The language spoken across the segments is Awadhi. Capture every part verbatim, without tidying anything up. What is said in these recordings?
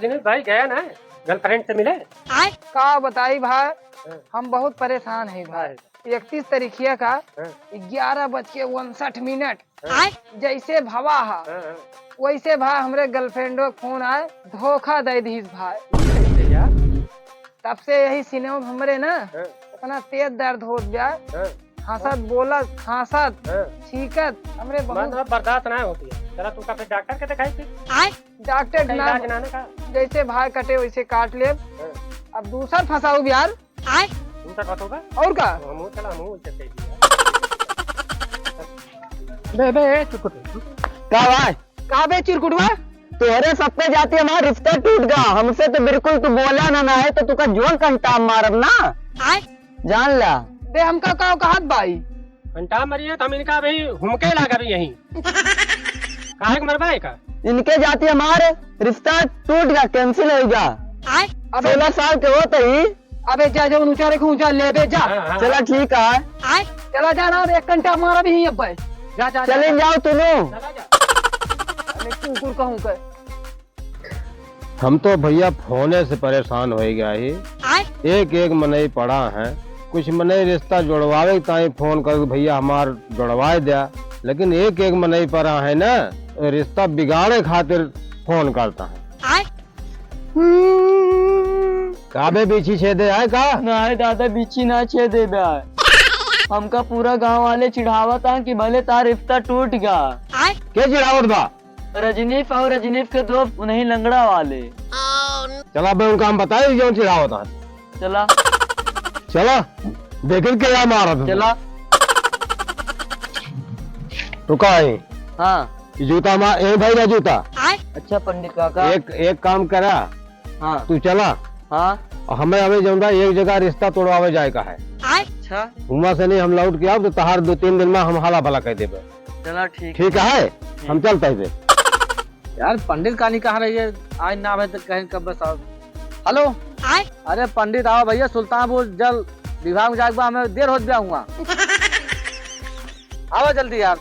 दिनेश भाई गया ना girlfriend से मिले? का बताई भाई, हाँ। हम बहुत परेशान है भाई। हाँ। इकतीस तारीखिया का हाँ। ग्यारह बज के उनसठ मिनट हाँ। जैसे भवा हा, हाँ, हाँ। वैसे भाई हमरे girlfriend का फोन आए, धोखा दे दीस भाई। कैसे यार? तब से यही सिनेमा में हमरे ना हाँ। इतना तेज दर्द होत बा। हाँ। हंसत, बोलत, खांसत, हाँ। छींकत, हमरे बहुत मन अब बर्दाश्त ना होती है। चला, तू का फिर डॉक्टर के दिखाई फिर? आय? डॉक्टर का ना, इलाज ना, ना का? जैसे भाई कटे वैसे काट ले। हाँ। अब दूसर फंसाऊ बा यार। आय? दूसर फंसाऊ बा? और का? हम चला, हम चलते हैं। बे, बे, ए, चुप कर। का भाई? का बे चिरकुटवा? तोहरे सबके जाती हमार रिश्ता टूट गा। हमसे तो बिल्कुल तू बोला ना, ना है तो तुका जोन कंटाम मारब ना। आय? जान ला। बे हमका का कहत बाई? कंटाम मरिए तो हम इनका अभी हुमके लागा भी यहीं। काहे के मरबा है का? इनके जाती हमार रिश्ता टूट गा, cancel हो गा। आय? अबे सोलह साल के होत ही। अबे जा, जा, ऊंचा रखो, ऊंचा ले बे, जा। हाँ, हाँ। चला ठीक है। आय? चला जा ना, एक कंटाम मारा भी यहीं अब। जा, जा, चले जा। जाओ तुनो। चला जा। अरे कुकुर कहूँ के। हम तो भैया फोने से परेशान हो गया ही। आय? एक एक मनई पड़ा है, कुछ मनई रिश्ता जोड़वावे के ताई फोन करके भैया हमार जोड़वाए द्या, लेकिन एक एक मनई पड़ा है ना, रिश्ता बिगाड़े खातिर फोन करता है। आय? का बे बीछी छेदे है का? नाहीं दादा, बीछी ना छेदे बे। हमका पूरा गांव वाले चिढ़ावत हैं कि भले तार रिश्ता टूट गया। के चिढ़ावत बा? रजनीफ और रजनीफ के दोस्त, उन्हीं लंगड़ा वाले। चला बे, उनका हम बताए, जौन चिढ़ावत हैं। चला। चला, देखिन के या मारत है। चला। तो का है? हाँ। ये जूता मा-, ए भाई ना जूता। अच्छा पंडित काका। एक, एक काम करा। हाँ। तू चला। हाँ। और हमें, हमें जौन बा, एक जगह रिश्ता तोड़वावे जाए का है। अच्छा। हुआं से नहीं हम लौट के आओ तो तहार दो तीन दिन में हम हाला भला कह देबे। चला ठीक। ठीक है, हम चलते हैं। यार पंडित कानी कहाँ रही है? आज ना आवे तो कहें कब बस आओ। हेलो। आय? अरे पंडित आओ भैया, सुल्तानपुर जल विभाग में जाके बा, हमें देर होत गया हुआ। आवा जल्दी यार।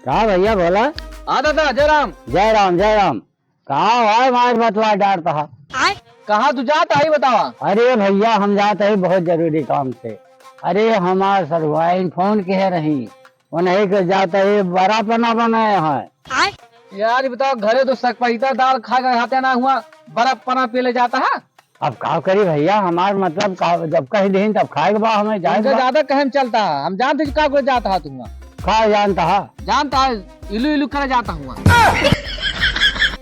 का भैया बोला? हाँ दादा, जय राम। जय राम, जय राम। का भाई मार बतवा डारता है? आय? कहाँ तू जात है, बतावा? अरे भैया, हम जात है बहुत जरूरी काम से। अरे हमार सरुआइन फोन किहे रही, उन्हीं के जात है बड़ा पना बनाए हैं। आय? यार, ये बताओ, घरे तो सकपैता दाल खा के खाते ना हुआ, बड़ा पना पी ले जाता है। अब का करी भैया, हमार मतलब का, जब कह दीन तब खाए के बा, हमें जाए के तुमसे बा। ज्यादा कहम चलता है, हम जानते कि का कोई जाता है तुम। का जानता है? जानता है, इलू इलू करे जाता हुआ।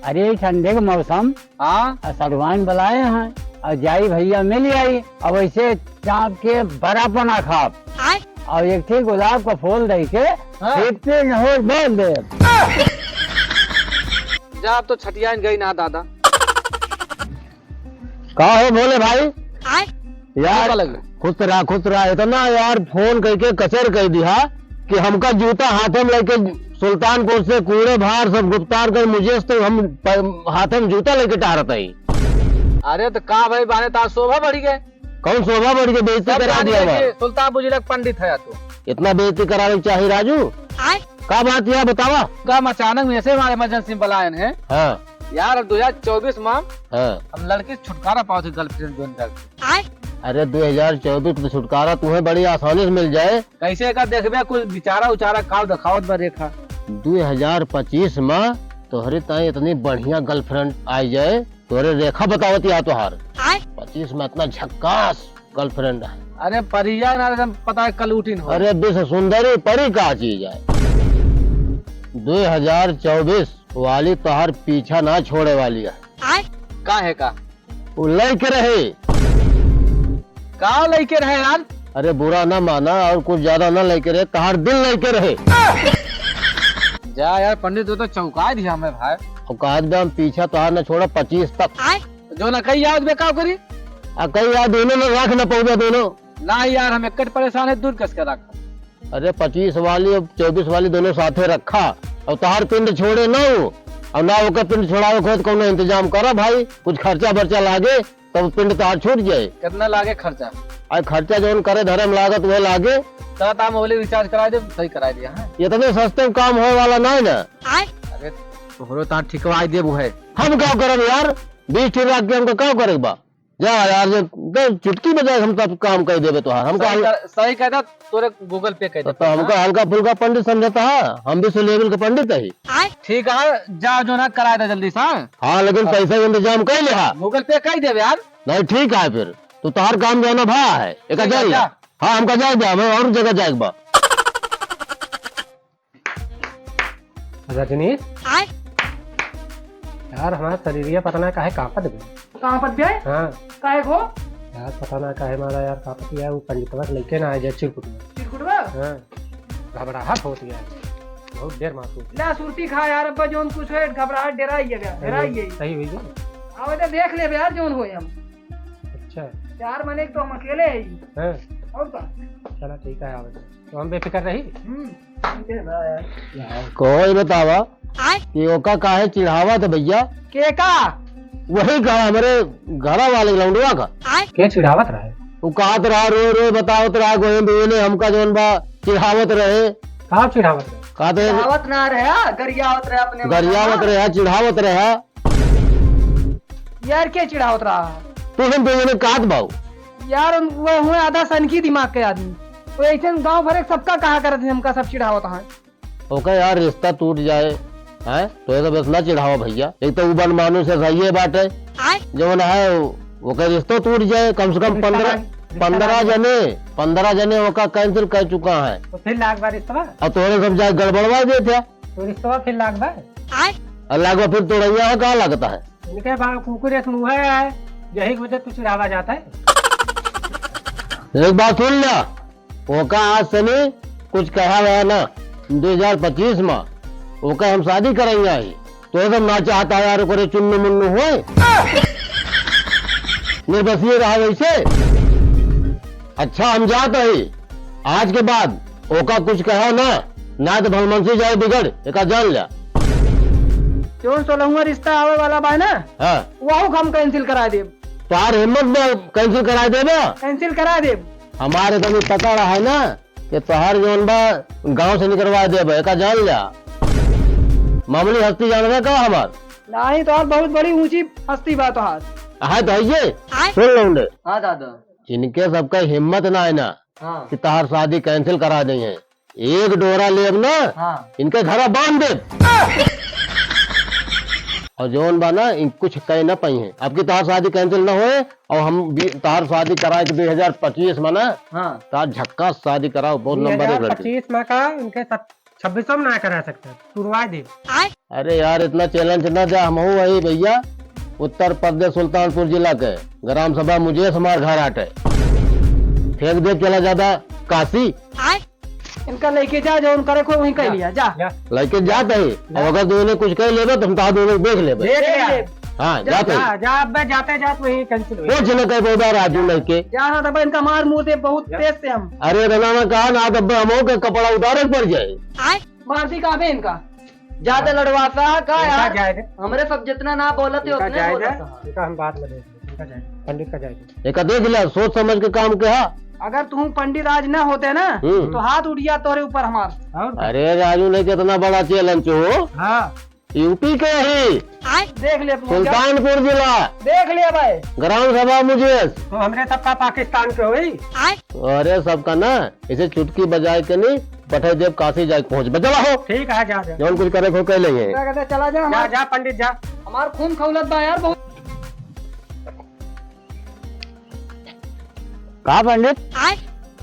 अरे ठंडे के मौसम, हाँ। आ सड़वाइन बुलाए हैं, और जाई भैया मिल आई, अब ऐसे चाप के बड़ा पना खाब, आय। और एक ठे गुलाब का फूल दे के हाँ। फिर से नहोर बोल दे। जा, अब तो छटियाइन गई ना दादा। का हो भोले भाई? आय? यार, का लगे? खुश रहा, खुश रहा। इतना यार फोन करके कचर कर दिया कि हमका जूता हाथे में लेके सुल्तानपुर से कूड़े भार सब गुप्तार कर मुझे तो हम प-, हाथे में जूता लेके टहरत हई। अरे तो का भाई, बाने तार शोभा बढ़ गए। कौन शोभा बढ़ गए? बेइज्जती सब करा जान दिया गए बा। कि सुल्तानपुर जिला के पंडित है तू। इतना बेइज्जती करावे के चाही राजू? आय? का बात है बतावा? का हम अचानक में ऐसे हमारे इमरजेंसी में बुलायन है। हाँ। यार, अब दो हज़ार चउबीस में हाँ। हम लड़की से छुटकारा पावत है, girlfriend join करके। आय? अरे, दो हज़ार चउबीस में छुटकारा तुम्हें बड़ी आसानी से मिल जाए। कैसे का देखबे, कुछ बिचारा उचारा काव देखावत बा रेखा। दो हज़ार पच्चीस में तोहरे ताई इतनी बढ़िया girlfriend आ जाए, तोहरे रेखा बतावत या तोहार। आय? पच्चीस में इतना झक्कास girlfriend है। अरे, परिया ना एकदम पता है, कल उठिन हो। अरे, विश्व सुंदरी परी का चीज है? दो हज़ार चउबीस वाली तोहार पीछा ना छोड़े वाली है। आय? का है का? वो लइके रहे। का लइके रहे यार? अरे बुरा ना माना, और कुछ ज्यादा ना लइके रहे, तोहार दिल लइके रहे। जा यार पंडित, तू तो चौंका दिया हमें भाई। औकात बे हम पीछा तोहार ना छोड़ा पच्चीस तक। आय? जो ना कही याद बे का करी? आ कही याद दोनों में रख ना पउबे दोनों। ना यार, हम एक परेशान है, दूर कस के रख। अरे पच्चीस वाली और चउबीस वाली दोनों साथे रखा, और तोहार पिंड छोड़े ना हो, और ना ओकर पिंड छोड़ावे के हो तो कौनो इंतजाम करा भाई, कुछ खर्चा बर्चा लागे तब पिंड तोहार छूट जाए। कितना लागे खर्चा? अरे खर्चा जौन करे धर्म लागत वह लागे। तो हम होली recharge कराए दे, सही कराए दिया है। इतने सस्ते में काम होए वाला ना है ना। आय? अरे तोहरो तार ठिकवाई देबू है। हम का करब यार, बीस ठे लाख के हमका का करे के बा? जा यार, जे दस चुटकी बजाए हम सब काम कर देबे तोहार। हमका सही हम कर, सही कह दे, तोरे Google Pay कह दे। तो हमका हल्का फुल्का पंडित समझता है, हम भी same level के पंडित है। ठीक है, जा जो ना कराए दे जल्दी से। हाँ, लेकिन हाँ। पैसा के इंतजाम कर ले हा। Google Pay कर देबे यार। नहीं, ठीक है फिर, तो तोहार काम जो है ना भा है, एक ठीक है, जा ले। जा। हाँ, हमका जाए दे, हमें और जगह जाए के बा। रजनी? आय? यार, हमारा शरीरिया पता ना काहे कांपत बे। कांपत बे? हाँ। काहे को? यार, पता ना काहे मारा यार कांपत बे, वो पंडितवा के लइके ना आए जाए चिरकुटवा। चिरकुटवा? हाँ। घबराहट होत यार। बहुत देर मासूम। ला सुरती खा यार, अब्बा जौन कुछ है, घबराहट डेराई है, डेराई है। सही हुई है। आवे तो देख लेबे यार जौन होए हम। अच्छा। यार मने तो हम अकेले है। हाँ। और का? चला ठीक है, आवे तो। तो हम बेफिक्र रही। हम्म, हम दे रहा है। कोई बतावा आय? कि ओका काहे चिढ़ावत है भैया? के का? वही कहा हमरे घरा वाले लौंडवा का। आय? के चिढ़ावत रहे? वो कहत रहा, रोए रोए बतावत रहा, गोविंद भैया ने हमका जौन बा चिढ़ावत रहे। का चिढ़ावत रहे? कहते चिढ़ावत ना रहे, गरियावत रहे अपने गरियावत भाषा में। रहे, चिढ़ावत रहे। यार, के चिढ़ावत रहा? तू हम दोनों ने काट बाऊ। यार, उन-, वो हुए आधा सनकी दिमाग के आदमी। वो ऐसे गांव भर एक सबका कहा करत है, हमका सब चिढ़ावत हैं। ओके यार, रिश्ता टूट जाए, हैं? तो ये सब इतना चिढ़ावा भैया। एक तो उ बन मानुष है, सही है बात है। आय? जवन है, ओके रिश्तो टूट जाए, कम से कम रिश्ता पन्द्रह, ना, रिश्ता पन्द्रह ना। जने, पन्द्रह जने ओका cancel कर चुका है। तो फिर लाग बा रिश्तवा? और तोहरे सब जाए गड़बड़वा देते हैं। तो रिश्तवा फिर लाग बा? आय? और लाग बा फिर तोड़ैया है, कहाँ लगता है? इनके बा कुकुर एक मुँह है, यही वजह से चिढ़ावा जाता है। एक बात सुन ला, ओका आज से नहीं कुछ कहा गया ना, दो हज़ार पच्चीस में ओका हम शादी करेंगे आई। तो ये सब ना चाहता है यार, ओकरे चुन्नू मुन्नू होए। निर्बसिए रहा वैसे। अच्छा, हम जात हई। आज के बाद ओका कुछ कहा ना, ना तो भलमनसी जाए बिगड़, एका जान ल्या। जौन सोलहवाँ रिश्ता आवे वाला बा ना, हाँ। वहू हम cancel करा देब। तोहार हिम्मत बा, cancel करा देबे? Cancel करा देब। हमारे तनी पता रहा है ना कि तोहार जौन बा गाँव से निकलवा देबे, एका जान ल्या। मामूली हस्ती जानबे का हमार? नहीं, तोहार बहुत बड़ी ऊंची हस्ती बा तोहार। है तो है ये। आय? सुन लौंडे। हाँ दादा। इनके सबका हिम्मत ना है ना हाँ। कि तहार शादी cancel करा देइहैं। एक डोरा लेब ना, हाँ। इनके घरा बांध देब। और जौन बा ना, इन कुछ कह ना पाई हैं। अब की तहार शादी cancel ना होए, और हम भी तहार शादी कराए के दो हज़ार पच्चीस में ना, हाँ। तहार झक्कास शादी कराओ, बहुत नंबर एक लड़की। दो हज़ार पच्चीस में का इनके साथ छब्बीसों में ना करा सकता, तुरवा दे। अरे यार, इतना challenge ना जा, हमहू वही भैया, उत्तर प्रदेश सुल्तानपुर जिला के ग्राम सभा मुझे हमार घर आटे। फेंक दे चला जाबा काशी। इनका लेके जा, जौन करे को वहीं कर हाँ। लिया, जा। जा। लेके जात है, जा। अब अगर दोनों कुछ कह लेबे तो हम तहार दोनों देख लेबे। देख लिया। हाँ, जा, जात है। जा, जा, अब मैं जाते जात वहीं cancel हुई। कुछ न कह बोबा राजू लेके। जा ना तब इनका मार मुंह दे बहुत जा। तेज से हम। अरे रना ना कहा ना, तब हम के कपड़ा उतारे पड़ जाए। मार दी काबे इनका। ज्यादा लड़वाता का इनका यार? जाए दे। हमरे सब जितना ना बोलत है इनका उतने जाए दे। बोलत है। इनका हम बाद में देख लेंगे। इनका जाए दे। पंडित का जाए दे। एका देख लिया, सोच समझ के काम के हा। अगर तू पंडित आज ना होते ना, हम्म। तो हाथ उठ गया तोरे ऊपर हमार। और? अरे राजू ने कितना बड़ा challenge हो। हाँ। यूपी के ही। देख ले तू, सुल्तानपुर जिला। देख ले भाई। ग्राम सभा मुझे। तो हमरे सबका पाकिस्तान के होई। अरे सबका ना, इसे चुटकी बजाए के नहीं, पठाई देव काशी जाए पहुंच बे। चला हो। ठीक है, जा, जा। जौन कुछ करे को कह लेंगे। क्या कहते, चला जा, जा, हमार, जा, पंडित, जा। हमार खून खौलत बा यार बहुत। का पंडित?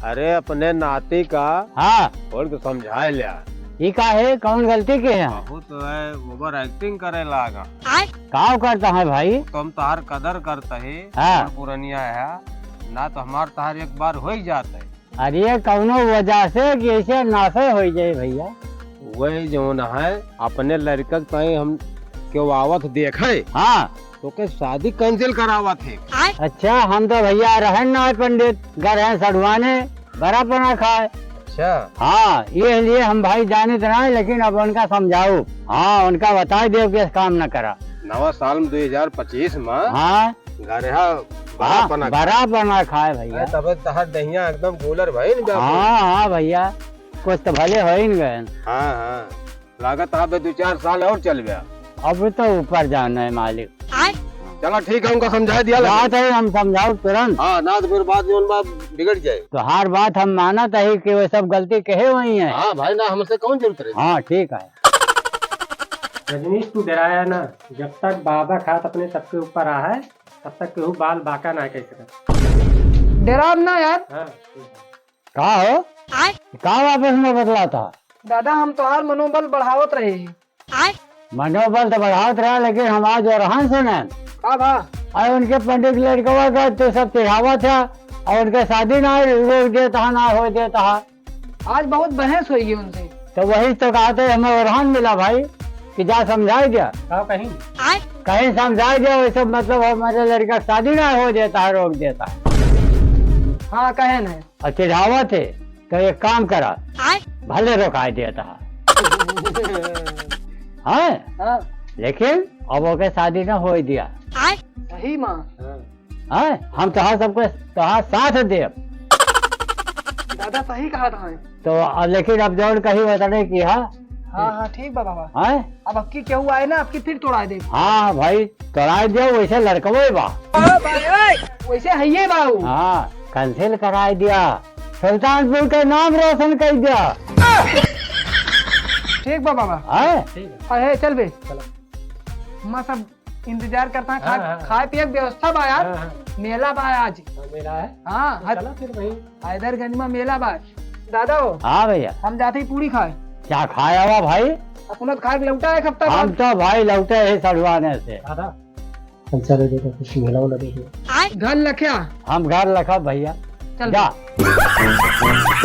अरे, अपने नाती का हाँ। थोड़ के समझाए लिया। ई का है? कौन गलती के है? बहुत है, over acting करे लागा। का करता है भाई? तो हम तहार कदर करता है, हाँ। बड़ पुरनिया है, ना तो हमार तहार एक बार हो ही जाता है। अरे, कौनो वजह से कि ऐसे नासे हो जाए भैया। वही जौन है, अपने लड़का के ताई हम केहू आवत देखे, हाँ। तो के शादी cancel करावत है। अच्छा, हम तो भैया रहन ना है पंडित, घर हैं सढ़ुआने, बड़ा पना खाए। अच्छा। हाँ, ये लिए हम भाई जानित ना है, लेकिन अब उनका समझाओ। हाँ, उनका बताए देव कि काम न करा। नवा साल में दो हज़ार पच्चीस में हाँ। घर है बड़ा हाँ, पना खाए। बड़ा पना खाए भैया। अरे, तब तहार दहिया एकदम गोलर भइल बा। हाँ, हाँ भैया, कुछ तो भले हो ही न गए। हाँ, हाँ। लागत है बे दो चार साल और चल गया। अब तो ऊपर जाना है मालिक। चला ठीक है, उनका समझा दिया लगे। बात है, हम समझाओ तुरंत। हाँ, ना तो फिर बात जौन बा बिगड़ जाए। तोहार बात हम मानत है कि वो सब गलती कहे हुई है। हाँ भाई, ना हमसे कौन जरूरत रहे। हाँ, ठीक है। रजनीश, तू डराया ना, जब तक बाबा खात अपने सबके ऊपर आ है, तब तक केहू बाल बाका ना कह सकत। डराब ना यार। हाँ। का हो? आय? का वापस में बतलाता? दादा, हम तोहार मनोबल बढ़ावत रहे ही। आय? मनोबल तो बढ़ावत रहा, लेकिन हम आज ओरहन सुनन। का बा? अरे उनके पंडित लड़कवा का तो सब चिढ़ावत है, और उनके शादी ना रोक देता है, ना हो देता है। आज बहुत बहस होई है उनसे। तो वही तो कहा था, हमें ओरहन मिला भाई कि जा समझाई दिया। का कहीं? कहीं समझाई दिया, वैसे मतलब हमारे लड़का के शादी ना हो देता है, रोक देता है। हाँ, कहे नहीं। और चिढ़ावत है, तो एक काम करा, भले रोकाई देता है। हाँ? हाँ। लेकिन अब ओके शादी ना होई दिया। सही माँ। हाँ, हम तोहार सबके, तोहार साथ देब। दादा सही कहा था। तो अब लेकिन अब जौन कही वतने की, हाँ? हाँ, हाँ, ठीक बा बाबा। हाँ? अब अबकी केहू आए ना, अबकी फिर तोड़ाए देब। हाँ भाई, तोड़ाए देब, वैसे लड़कवे बा। वैसे हइये बा उ। हाँ, cancel कराए दिया, सुल्तानपुर के नाम रोशन कर दिया। ठीक बा बाबा। हाँ? ठीक है। अरे चल बे। चलो। माँ सब इंतजार करता है, खा-, हाँ, हाँ। खाए पिए के व्यवस्था बा यार। हाँ, हाँ। मेला बा आज। हाँ, मेला है। हाँ, तो हत-, चला फिर वहीं। हैदरगंज में मेला बा। दादा हो। हाँ भैया। हम जाते ही पूरी खाए। क्या खाए आवा भाई? अपना तो खाए के लौटा एक हफ्ता हम बाद। तो भाई लौटे ही सढ़ुआने से। दादा, पैसा दे दे, तो कुछ मेला वाला दे दे। घर लख्या। हम घर लखब भैया। चल जा। बे।